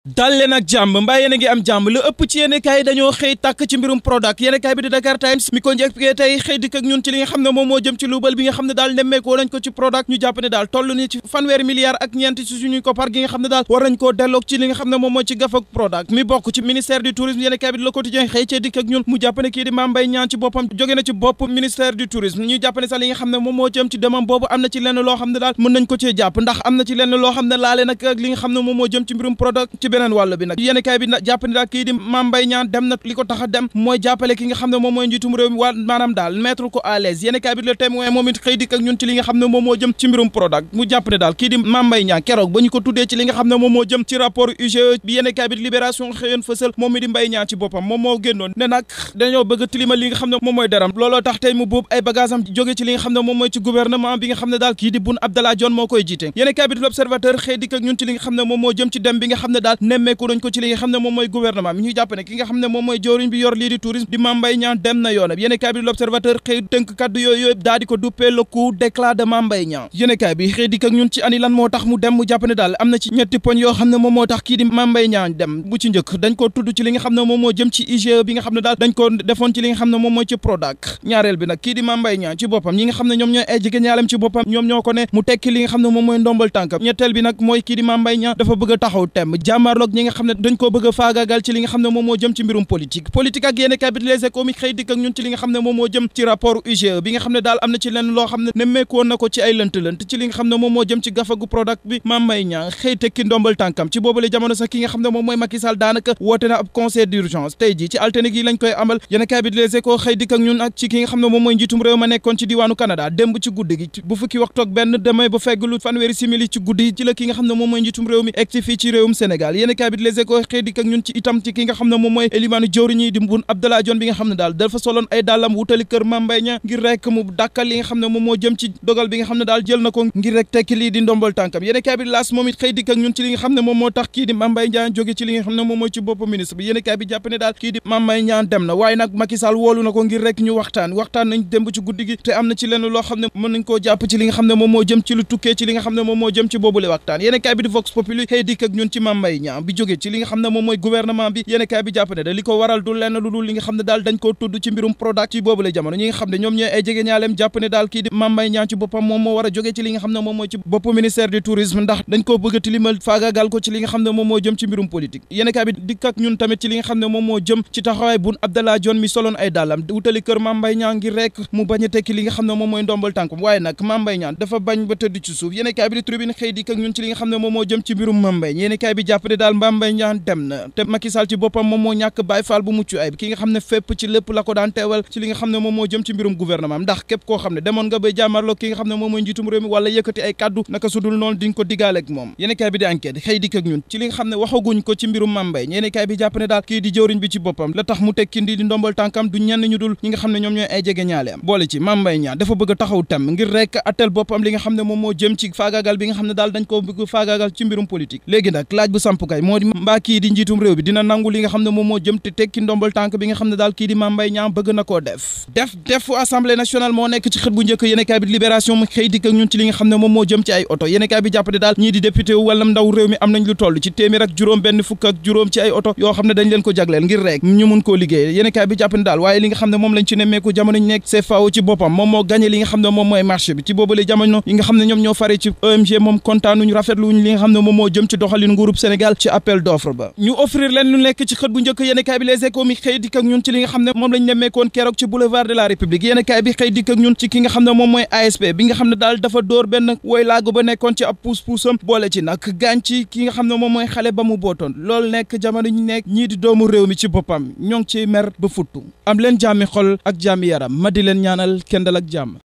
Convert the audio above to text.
dal leen ak jàmm mbaa yéen a ngi am jàmm lu ëpp ci yéenekaay yi dañoo xëy tàkk ci mbirum Prodac yéenekaay bi di Dakar Times mi ko njëkkee tey xëy dikk ak ñun ci li nga xam ne moom moo jëm ci luubal bi nga xam ne daal nemmeekoo nañ ko ci Prodac ñu jàpp ne daal toll ni ci fanweeri milliards ak ñeent ci suñuy koppar gi nga xam ne daal war nañ koo delloog ci li nga xam ne moom moo ci gafak Prodac mi bokk ci ministère du tourisme yéenekaay bi di Le Quotidien xëy cee dikk ak ñun mu jàpp ne kii di Mame Mbaye Niang ci boppam jóge na ci bopp ministère du tourisme ñu jàpp ne sax li nga xam ne moom moo jëm ci demam boobu am na ci lenn loo xam ne daal mën nañ ko cee jàpp ndax am na ci lenn loo xam ne laale nag ak li nga xam ne moom moo jëm ci mbirum Prodac ci beneen wàll bi nag yéenekaay bi jàpp ne daal kii di Mame Mbaye Niang dem na li ko tax a dem mooy jàppale ki nga xam ne moom mooy njiitum réew mi waa maanaam daal mettre ko à l'aise yéenekaay bi Le Témoin moom it xëy dikk ak ñun ci li nga xam ne moom moo jëm ci mbirum Prodac mu jàpp ne daal kii di Mame Mbaye Niang keroog ba ñu ko tuddee ci li nga xam ne moom moo jëm ci rapport UGE bi yéenekaay bi Libération xëyoon fësal moom mi di Mbaye Niang ci boppam moom moo génnoon ne nag dañoo bëgg a tilimal li nga xam ne moom mooy daram looloo tax tey mu buub ay bagage am jóge ci li nga xam ne moom mooy ci gouvernement bi nga xam ne daal kii di Boun Abdallah Dionne moo koy jiite yéenekaay bi L'Observateur xëy dikk ak ñun ci li nga xam ne moom moo jëm ci dem bi nga xam ne daal nemmeeku nañ ko ci li nga xam ne moom mooy gouvernement ñu jàpp ne ki nga xam ne moom mooy jawriñ bi yor lii di tourisme di Mame Mbaye Niang dem na yoonam yéenekaay bi L'Observateur xëy tënk kaddu yooyu yëpp daal di ko duppee le coup d'éclat de Mame Mbaye Niang yéenekaay bi xëy dikk ak ñun ci ani lan moo tax mu dem mu jàpp ne daal am na ci ñetti poñ yoo xam ne moom moo tax kii di Mame Mbaye Niang dem bu ci njëkk dañ ko tudd ci li nga xam ne moom moo jëm ci IGE bi nga xam ne daal dañ ko defoon ci li nga xam ne moom mooy ci Prodac ñaareel bi nag kii di Mame Mbaye Niang ci boppam ñi nga xam ne ñoom ñooy ay jegeñaaleem ci boppam ñoom ñoo ko ne mu tekki li nga xam ne moom mooy ndombal tànkam ñetteel bi nag mooy kii di Mame Mbaye Niang dafa bëgg a taxaw temm jàmmaarloog ñi nga xam ne dañ koo bëgg a faagaagal ci li nga xam ne moom moo jëm ci mbirum politique ak yéenekaay bi Les Échos mi xëy dikk ak ñun ci li nga xam ne moom moo jëm ci rapport UGE bi nga xam ne daal am na ci lenn loo xam ne nemmeekoon na ko ci ay lënt-lënt ci li nga xam ne moom moo jëm ci gafagu Prodac bi Mame Mbaye Niang xëy tekki ndombal tànkam ci boobale jamono sax ki nga xam ne moom mooy Macky Sall daanaka woote na ab conseil d'urgence tey ji ci altine gi lañ koy amal yéenekaay bi Les Échos xëy dikk ak ñun ak ci ki nga xam ne moom mooy njiitum réew ma nekkoon ci diwaanu Canada démb ci guddi gi bu fukki waxtu ak benn demee ba fegglu fanweeri simili ci guddi ci la ki nga xam ne moom mooy njiitum réew mi egg ci fii ci réewum Sénégal yéenekaay bi Les Échos xëy dikk ak ñun ci itam ci ki nga xam ne moom mooy élimaanu jawriñ yi di Boun Abdallah Dionne bi nga xam ne daal dafa soloon ay dàllam wutali kër Mame Mbaye Niang ngir rek mu dàkkal li nga xam ne moom moo jëm ci dogal bi nga xam ne daal jël na ko ngir rek tekki lii di ndombal tànkam yéenekaay bi L'As moom it xëy dikk ak ñun ci li nga xam ne moom moo tax kii di Mame Mbaye Niang jóge ci li nga xam ne moom mooy ci bopp ministre bi yéenekaay bi jàpp ne daal kii di Mame Mbaye Niang dem na waaye nag Macky Sall woolu na ko ngir rek ñu waxtaan nañ démb ci guddi gi te am na ci lenn loo xam ne mën nañ koo jàpp ci li nga xam ne moom moo jëm ci lu tukkee ci li nga xam ne moom moo jëm ci boobule waxtaan yéenekaay bi di Vox Populi xëy dikk ak ñun ci Mame Mbaye Niang bi jóge ci li nga xam ne moom mooy gouvernement bi yéenekaay bi jàpp ne da li ko waral du lenn lu dul li nga xam ne daal dañ koo tudd ci mbirum Prodac ci boobule jamono ñi nga xam ne ñoom ñooy ay jege ñaaleem jàpp ne daal kii di Mame Mbaye Niang ci boppam moom moo war a jóge ci li nga xam ne moom mooy ci bopp ministère du tourisme ndax dañ koo bëgg a tilimal faagaagal ko ci li nga xam ne moom moo jëm ci mbirum politique yéenekaay bi dikk ak ñun tamit ci li nga xam ne moom moo jëm ci taxawaay Boun Abdallah Dionne mi soloon ay dàllam wutali kër Mame Mbaye Niang ngir rek mu bañ a tekki li nga xam ne moom mooy ndombal tànkum waaye nag Mame Mbaye Niang dafa bañ ba tëdd ci suuf yéenekaay bi di Tribune xëy dikk ak ñun ci li nga xam ne moom moo jëm ci mbirum Mame Mbaye yéenekaay bi jàpp ne daal Mame Mbaye Niang dem na te Macky Sall ci boppam moom moo ñàkk Baye Fall bu mucc ayib ki nga xam ne fépp ci lépp la ko daan teewal ci li nga xam ne moom moo jëm ci mbirum gouvernement ndax képp koo xam ne demoon nga bay jàmmarloo ki nga xam ne moom mooy njiitum réew mi wala yëkkati ay kaddu naka sudul noonu diñ ko digaale ak moom yéenekaay bi di Enquête xëy dikk ak ñun ci li nga xam ne waxaguñ ko ci mbirum Mame Mbaye yéenekaay bi jàpp ne daal kii di jëwriñ bi ci boppam la tax mu tekki ndi di ndombal tànkam du ñenn ñu dul ñi nga xam ne ñoom ñooy ay jege ñaale am boole ci Mame Mbaye Niang dafa bëgg a taxaw tem ngir rek attel boppam li nga xam ne moom moo jëm ci faagaagal bi nga xam ne daal dañ koo bëgg faagaagal ci mbirum politique léegi nag laaj bu samp kay moo di mbaa kii di njiitum réew bi dina nangu li nga xam ne moom moo jëm te tekki ndombal tànk bi nga xam ne daal kii di Mame Mbaye Niang bëgg na koo def assemblée nationale moo nekk ci xët bu njëkk yéenekaay bi Libération mu xëy dikk ak ñun ci li nga xam ne moom moo jëm ci ay oto yéenekaay bi jàpp ne daal ñii di député wala ndaw réew mi am nañ lu toll ci téeméer ak juróom benn fukk ak juróom ci ay oto yoo xam ne dañ leen ko jagleel ngir rek ñu mun koo liggéey yéenekaay bi jàpp ne daal waaye li nga xam ne moom lañ ci nemmeeku jamono ñu nekk CFAO ci boppam moom moo gagné li nga xam ne moom mooy marché bi ci boobale jamono yi nga xam ne ñoom ñoo fare ci OMG moom kontaanuñu rafetluñu li nga xam ne moom moo jëm ci doxalin nguurub Sénégal ci appel d'offre ba ñu offrir leen lu nekk ci xët bu njëkk yéenekaay bi Les Échos mi xëy dikk ak ñun ci li nga xam ne moom lañ nemmeekoon keroog ci boulevard de la République yéenekaay bi xëy dikk ak ñun ci ki nga xam ne moom mooy ASP bi nga xam ne daal dafa dóor benn woy laago ba nekkoon ci ab puus-puusam boole ci nag gaañ ci ki nga xam ne moom mooy xale ba mu bootoon loolu nekk jamono ñu nekk ñii di doomu réew mi ci boppam ñoo ngi ciy mer ba futtu am leen jàmmi xol ak jàmmi yaram ma di leen ñaanal kendal ak jàmm